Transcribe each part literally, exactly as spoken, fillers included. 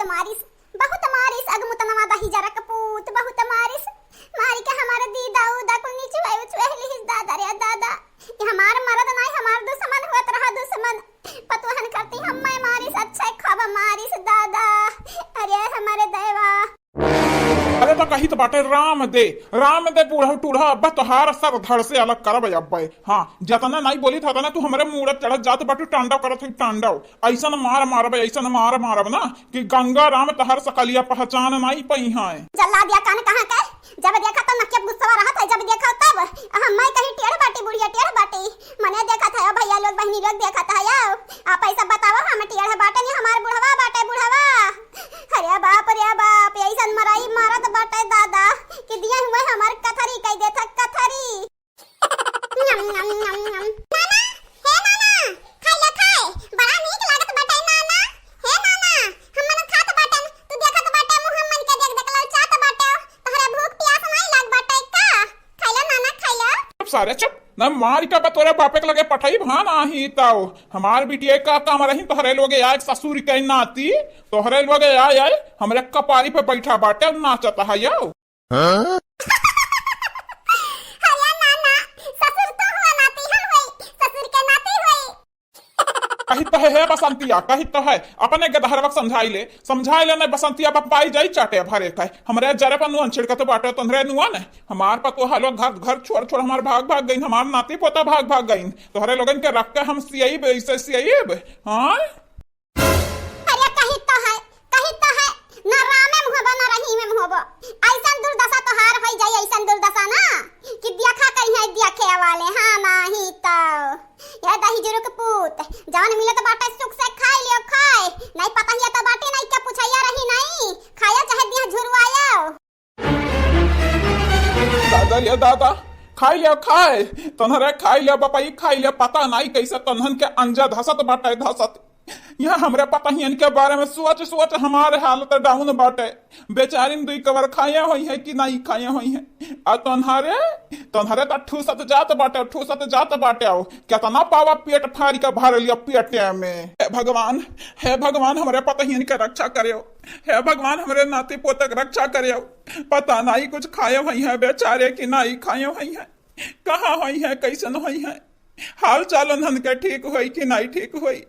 मारिस, बहुत मारिस, अगमुतनवा दहिजरा क पूत, बहुत मारिस। मारि के हमार दीदा उदा कुल निचुआइ उचुआइ लिहिस दादा रे दादा। ई हमार मरद नाई, हमार दुसमन होत रहा दुसमन। पतोहन करती हम्मै मारिस, अच्छा खूब मारिस दादा। अरे हमरे दैवा। अरे त कहित बाटे राम दे, राम दे बूढ़ा टूढ़ा, अब्बे तोहार सर धड़ से अलग करब अब्बे। हाँ, जतना नाई बोलित हतना तू हमरे मूड़त चढ़त जात बाटू, तांडव करत हुई तांडव। अइसन मार मारब, अइसन मार मारब ना कि गंगा राम तोहार सकलिया पहचान नाई पइहैं। जल्लाद या कान कहाँ के? जब देखा तब नकिया गुस्सा रहत है, जब देखा तब। हम्मै कहीं टेढ़ बाटी बुढ़िया, टेढ़ बाटी। मने देखत है, ओ भैया लोग, बहिनी लोग देखत है, आओ। आप ऐसा बताओ, हम टेढ़ बाटे नहीं, हमार बुढ़वा बाटे, बुढ़वा। अरे बाप रे बाप, अइसन मराई मारत बाटे दादा कि दिया हुए हमार कथरी कह देता, कथरी। नाना, हे नाना, खाइ ला खाइ, बड़ा नीक लागत बाटे नाना। हे नाना, हमन खात बाटन, तू देखत बाटे मुँह हमन के देख देख ललचात बाटे। तोहरा भूख प्यास नाई लाग बाटे का? खाइ ला नाना, खाइ ला। चुप सारे चुप, न मारि के बतोरे बापे के लगे पठइब हाँ नाही तउ। हमार बिटिया का काम रही तोहरे लोगे आए ससुर के नाती, तोहरे लोगे आए आए हमरे कपारी पे बैठा बाटे नाचत है यो। हाँ? अरे नाना, ससुर तो हुआ नाती हम होई, ससुर के नाती होई। कही तो है, हे बसंतिया, कही तो है, अपने गदहरवा के समझाइ ले, समझाइ ले, नहीं बसंतिया बप्पाई जाई चाटे भरे खाए। हमरे जरे पर नुअन छिड़कत बाटे, तोहरे नुअन। हमार पतोहा लोग घर, घर छोड़, छोड़ हमार भाग, भाग गइन, हमार नाती पोता भाग, भाग गइन। तोहरे लोगन के रख के हम सियइब, ऐसे सियइब, हाँ? अरे कही तो है, कही तो है, ना रामे में होबो, ना रहीमे में होबो। अइसन दुर्दशा तोहार होइ जाई, अइसन दुर्दशा ना, कि देखा करिहैं देखे वाले, हाँ नाही तउ। ये दहिजरू के पूत, जवन मिलत बाटे सुख से खाइ लियो खाइ, नहीं पतहिया तो बाटी नहीं के पुछैया रही नहीं, खायो चाहे दिया झुरवायो। दादा रे दादा, खाइ लियो खाइ, तोहरे खाइ लियो बपई खाइ लियो, पता नाई कैसे तोहन के अंजा धसत बाटे धसत। यहाँ हमरे पतहियन के बारे में सोच सोच हमार हालत down बाटे। बेचारिन दुई कवर खाए होइहैं कि नाई खाए होइहैं। आ तोहरे, तोहरे त ठूसत जात बाटे, ठूसत जात बाटे। केतना पावा पेट फारि के भर लियो पेटे में। हे भगवान, हे भगवान, हमरे पतहियन के रक्षा करेउ। हे भगवान, हमरे नाती पोते के रक्षा करेउ। पता नाई कुछ खाए होइहैं बेचारे कि नाई खाए होइहैं। कहाँ होइहैं, कैसन होइहैं? हाल चाल उन्हन के ठीक होई कि नाई ठीक होई,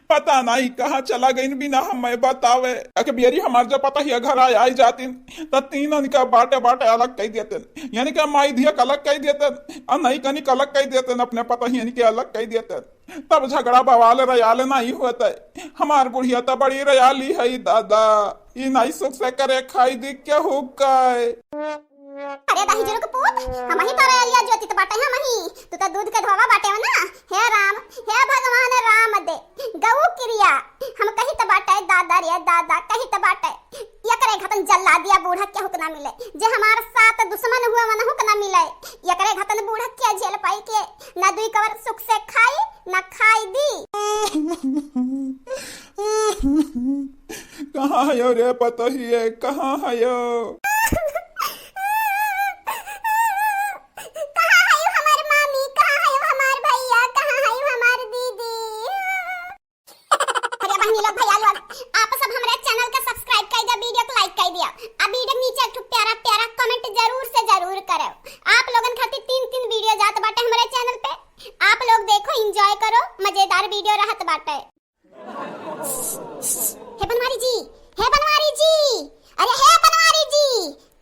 पता नाई कहाँ चला गइन बिना हम्मै बतावे। एक बेरी हमार जब पतहिया घर आइ, आइ जातिन, त तीनन का बाटे बाटे अलग कइ देतिन, यानी कि माई धिया के अलग कइ देतिन, अ नइकनी के अलग कइ देतिन, अपने पतहियन के अलग कइ देतिन। तब झगड़ा बवाल रयाल नाई होत है। हमार बुढ़िया त बड़ी रयाली है दादा, ई नाई सुख से करे खाई दी केहू के। अरे दहिजरू के पूत, हमही तो रयालिया जोतित बाटे, हमही। तू तो दूध के धोवा बाटे हो ना। हे राम, हे भगवान राम दे, गऊ किरिया, हम कहित बाटे दादा रे दादा, कहित बाटे। एकरे घतन जल्लादिया बूढ़ा केहू के ना मिले, जे हमार साथ दुश्मन हुआ मनहू के ना मिले। एकरे घतन बूढ़ा के झेल पाई के, ना दुई कवर सुख से खाई, ना खाई दी। कहाँ हयो रे पतोहिए, कहाँ हयो? कहाँ हयो हमार मामी, कहाँ हयो हमार भैया, कहाँ हयो हमार दीदी? अरे बहनी लोग, भैया लोग, आप सब हमरे channel के subscribe कइ दिया, video को like कइ दिया, आ video के नीचे एक ठो प्यारा प्यारा comment जरूर से जरूर करो। आप लोगन खातिर तीन तीन video जात बाटे हमरे channel पे, आप लोग देखो, enjoy करो, मजेदार video रहत बाटे। हे बनवारी जी, हे बनवारी जी, अरे हे बनवारी जी,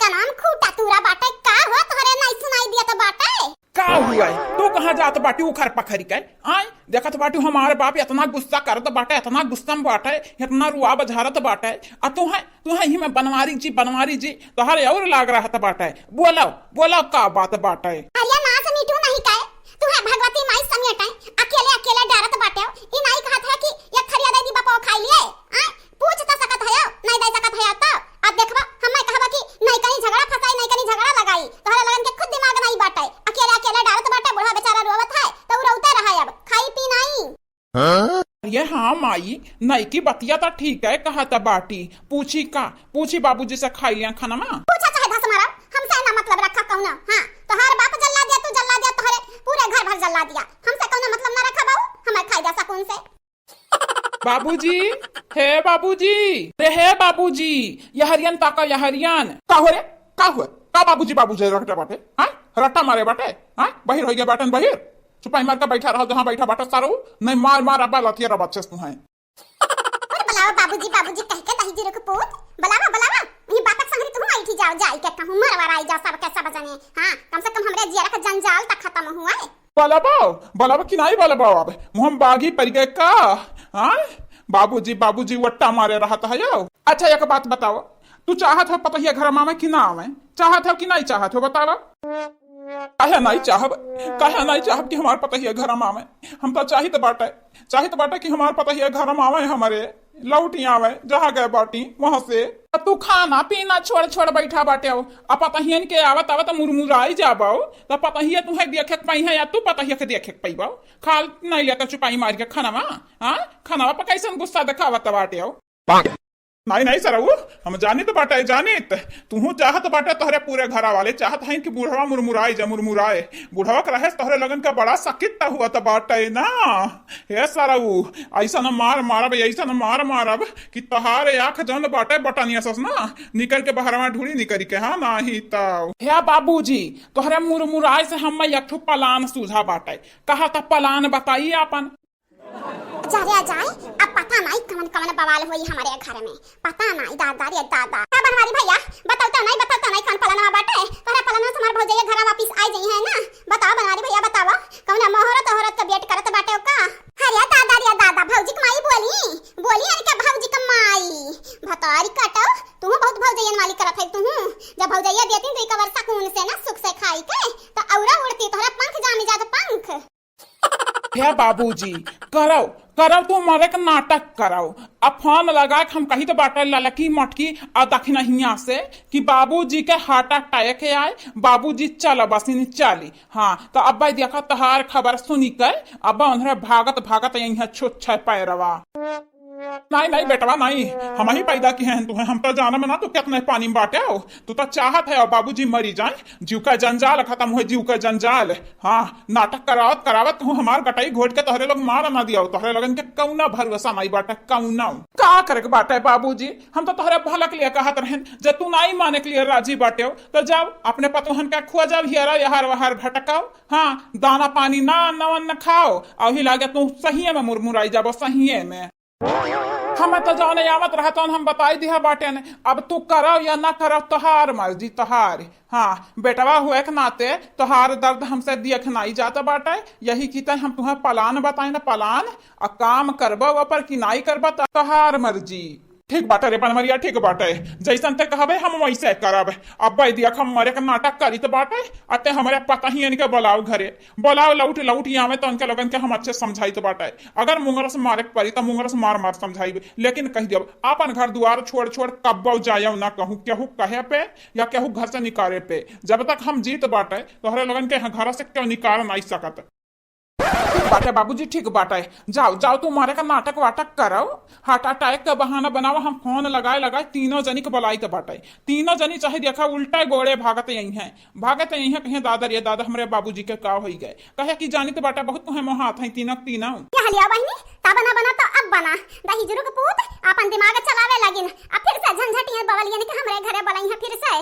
कनाम खूटा तूरा बाटे, का हो तोहरे नाई सुनाई दिया तो बाटे? का हुआ है? तू कहाँ जात बाटी उखर पखरी के? आय, देखत बाटी हमार बाप इतना गुस्सा करत बाटे, इतना गुस्सा में बाटे, इतना रुआ बझारत बाटे, आ तू है, तू है ही में बनवारी जी, बनवारी जी, तोहरे और लाग रहत बाटे। बोलो, बोलो का बात बाटे? अरे नास मीठू नहीं कहे, तू है भगवती माई समेटे, अकेले अकेले डरत बाटे। ई नाई कहत है कि एक थरिया दे दी बपो खाई लिए, आय? पूछ तो सकत हयो, नहीं दे सकत हया तो। अब देखबा, हम्मे कहबा कि नहीं कहीं झगड़ा फसाई, नहीं कहीं झगड़ा लगाई। तोहरे लगन के खुद दिमाग नहीं बाटे। अकेले अकेले डरत बाटे, बूढ़ा बेचारा रोवत है, तो उ रोवते रहा अब, खाई पी नहीं। हाँ? अरे हाँ माई, नई की बतिया तो ठीक है कहत बाटी। पूछी का? पूछी बाबूजी से खाई लिया खाना मा? पूछा चाहे धस मारा, हमसे ना मतलब रखा कौनो। हाँ, तोहार बाप जल्लादिया, तू जल्लादिया, तोहरे पूरे घर भर जल्लादिया। हमसे कौनो मतलब ना रखा बाबू, हमें खाई जा सकून से। बाबूजी, हे बाबूजी, रे हे बाबूजी, यहरियन ताका यहरियन। का हो रे? का हो? का बाबूजी, बाबूजी रट्टा बाटे? हाँ? रट्टा मारे बाटे? हाँ? बहिर होइ गया बाटन बहिर? चुपाई मार के बैठा रहो जहाँ बैठा बाटा सारो। नहीं मार मार अब्बा लतिया रबत छेस तुहैं। अरे बुलावा बाबूजी, बाबूजी कह के दही जीरो के पूत। बुलावा, बुलावा। वही बापक संगरी तुहूँ बैठी जाओ, जाई के कहूँ मरवा आई जाओ सब के सब जने। हाँ, कम से कम हमरे जियरा का जंजाल तक खत्म हुआ है। बलबाओ, बलबा कि नाई बलबाओ अब? मुँह में बागी पड़ गए का? हाँ? बाबूजी, बाबूजी वट्टा मारे रहत है यो। अच्छा, एक बात बताओ, तू चाहत हो पतोहिया घर में आवे कि ना आवे? चाहत हो कि नाई चाहत हो, बतावा? काहे नाई चाहब? काहे नाई चाहब कि हमार पतोहिया घर में आवे? हम तो चाहित बाटे, चाहित बाटे कि हमार पतोहिया घर में आवे, हमरे लौटी आवे, जहाँ गए बाटी, वहाँ से। तू खाना पीना छोड़, छोड़ बैठा बाटे हो। अब पतोहियन के आवत, आवत मुरमुराई जाबो, तो पतोहिया तुहे देखे के पाई है या तू पतोहिया के देखे के पइबो? खा नहीं लेता चुपाई मार के खानवा, हाँ? खानवा पर कैसन गुस्सा देखावत बाटे हो? नहीं, नहीं सरऊ, हम जानित बाटे, जानित। तुहूँ चाहत बाटे, तोहरे पूरे घरा वाले चाहत हैं कि बुढ़वा मुरमुराए जा, मुरमुराए। बुढ़वा के रहे से तोहरे लगन का बड़ा सकित हुआ त बाटे ना। हे सरऊ, ऐसन मार मारब, ऐसन मार मारब कि तोहार आँख जौन बाटे बटनिया सस ना, निकल के बहरवा ढूढ़ी निकल के, हाँ, नाही तौ। हे बाबूजी, तोहरे मुरमुराए से हम एक ठो पलान सूझा बाटे। कहा त पलान बताई आपन। जा रे, आ जाए, अब पता नाई कवन कवन बवाल होई हमरे घर में, पता नाई दादा रे दादा। का बनवारी भैया, बताओ तो नाई, बताओ तो नाई, कौन पलनवा बाटे? तोहरा पलनवा से हमार भौजैया घरा वापिस आ जाई है ना? बताओ बनवारी भैया, बताओ, कौन मोहरत ओहरत के wait करत बाटे का? अरे दादा रे दादा, भौजी के माई बोली, बोली अरे का भौजी के माई, भतारी कटो, तू बहुत भौजैयन वाली करत है तू। जब भौजैया देती तो एक वर्षा कून से ना सुख से खाई के, तो औरा उड़ती, तोहरा पंख जामी जात पंख। हे बाबूजी, करौ, करौ तू मरे के नाटक करौ। अब फोन लगा के हम कही तो बाटे ललकी मटकी आ दखिनहिया से कि बाबूजी के heart attack आए, बाबूजी चल बसिन चली। हाँ, तो अब्बा देखा तोहार खबर सुनी के, अब्बा उन्हरे भागत भागत यहीं छुच्छे पैरवा। नहीं, नहीं बेटवा, नहीं, हम ही पैदा किहे हैं तुहे, हम तो जानब ना तू कितने पानी में बाटे हो। तू तो चाहत है और बाबूजी मरी जाए, जीव का जंजाल खत्म हुए, जीव का जंजाल। हाँ, नाटक करावत करावत तू हमार गटाई घोट के तोहरे लोग मार ना दिया हो, तोहरे लोगन के कौना भरोसा नहीं बाटे, कौना। का करे के बाटे बाबूजी, हम तो तोहरे भलक लिए कहत रहन, जब तू नहीं माने के लिए राजी बाटे हो, तो जाओ अपने पतोहन का खोजब हियरा यहार वहार भटकाओ। हाँ, दाना पानी ना अन्न वन्न खाओ, अही लागे तू सहिए में मुरमुराई जाबो, सहिए में। हमें तो जौन आवत रहा तौन हम बताई दिहा बाटेन। अब तू करव या ना करव, तोहार मर्जी, तोहार। हाँ, बेटवा हुए के नाते तोहार दर्द हमसे देख नाई जात बाटे, यही की तय हम तुहें पलान बताई ना, पलान, आ काम करबो पर कि नाई करबो, त-, तोहार मर्जी। ठीक बाटे रे बनवरिया, ठीक बाटे, जैसन ते कहबे हम वैसे करब। अब भाई देख, हम मरे के नाटक करित बाटे, अते हमरे पतोहियन के बोलाव घरे, बोलाव, लौट लौट आवे तो उनके लोगन के हम अच्छे समझाइत बाटे। अगर मुंगरस मारे के पड़ी तो मुंगरस मार मार समझाइब, लेकिन कह दियब आपन घर दुआर छोड़ छोड़ कब्बो जायव ना कहूँ, केहू कहे पे या केहू घर से निकारे पे। जब तक हम जीत बाटे तोहरे लोगन के घर से क्यों निकाल नहीं सकत। ठीक बाटे बाबूजी, ठीक बाटे, जाओ जाओ, तू मारे का नाटक वाटक करव, heart attack का बहाना बनावा, हम फोन लगाए लगाए तीनों जनी के बुलाइत बाटे। तीनों जनी चाहे देखा उल्टा गोड़े भागत यही हैं, भागत यही हैं, कहें दादा रे दादा, हमरे बाबूजी के का होई गए। कहे कि जानित बाटे बहुत तुहें मोहात हैं तीनों के तीनों। क्या हलिया बहिनी, ता बना बना तो अब बना। दही जुरुक पूत आपन दिमाग चलावे लगिन, अब फिर से झंझटियन बवलियन के हमरे घरे बलाई हैं फिर से।